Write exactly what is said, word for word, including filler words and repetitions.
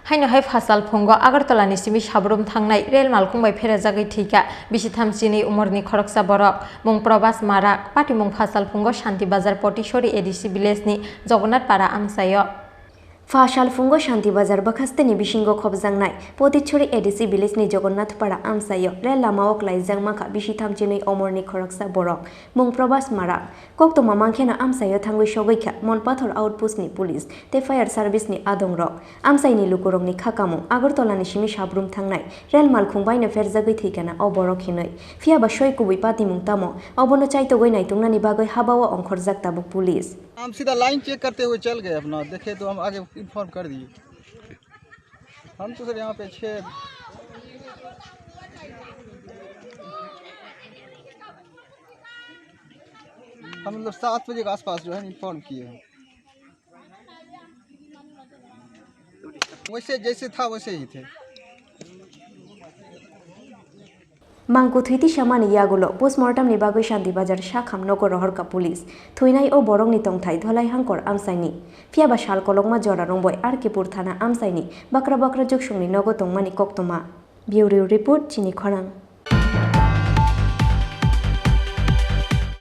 Haino hai phasal phungo Agartala ni simi Sabrum thangnai rel malkhung bai pherajagwi thwikha bisi thamchinwi umorni khoroksa borok, mung Probas Marak, patimung phasal phungo Shanti Bazar Potishori A D C village ni Jagannath Para amchaio. Phasal phungo Shanti Bazar bwkhasteni bisingo khopjaknai Potishori A D C village ni Jagannath Para amchaio rel lama o klaijak mankha bisi thamchinwi umorni khoroksa borok, mung Probas Marak. Koktwma mankheno amchaio thangwi sogwi kha Monpathor outpost ni police tei fire service ni adongrok. Amchaini lukurokni kha kamung Agartala ni simi Sabrum thangnai rel malkhung baino pherjagwi thwikha na o borok hinwi. Phiya ba soi kubui patimung tamo, obono chaitogwi naituknani bagwi habao ongkhorjak tabuk police. हम सीधा line check करते हुए चल गए अपना, देखे तो हम आगे इन्फॉर्म कर दिए। हम तो सर यहाँ पे छः, हम मतलब सात बजे के आसपास जो है इन्फॉर्म किए हैं। वैसे जैसे था वैसे ही थे। Mangkuthwi tisamani yagulo postmortem ni bagwi Shanti Bazar sakham nogo rohorkha police. Thwinai o borokni tongthai Dholai Hangkor amchaini. Phiya ba sal kolokma jora Rongbai R K pur thana amchaini bakra bakra juksongni nogo tongmani koktwma. Bureau report, Chini Khorang.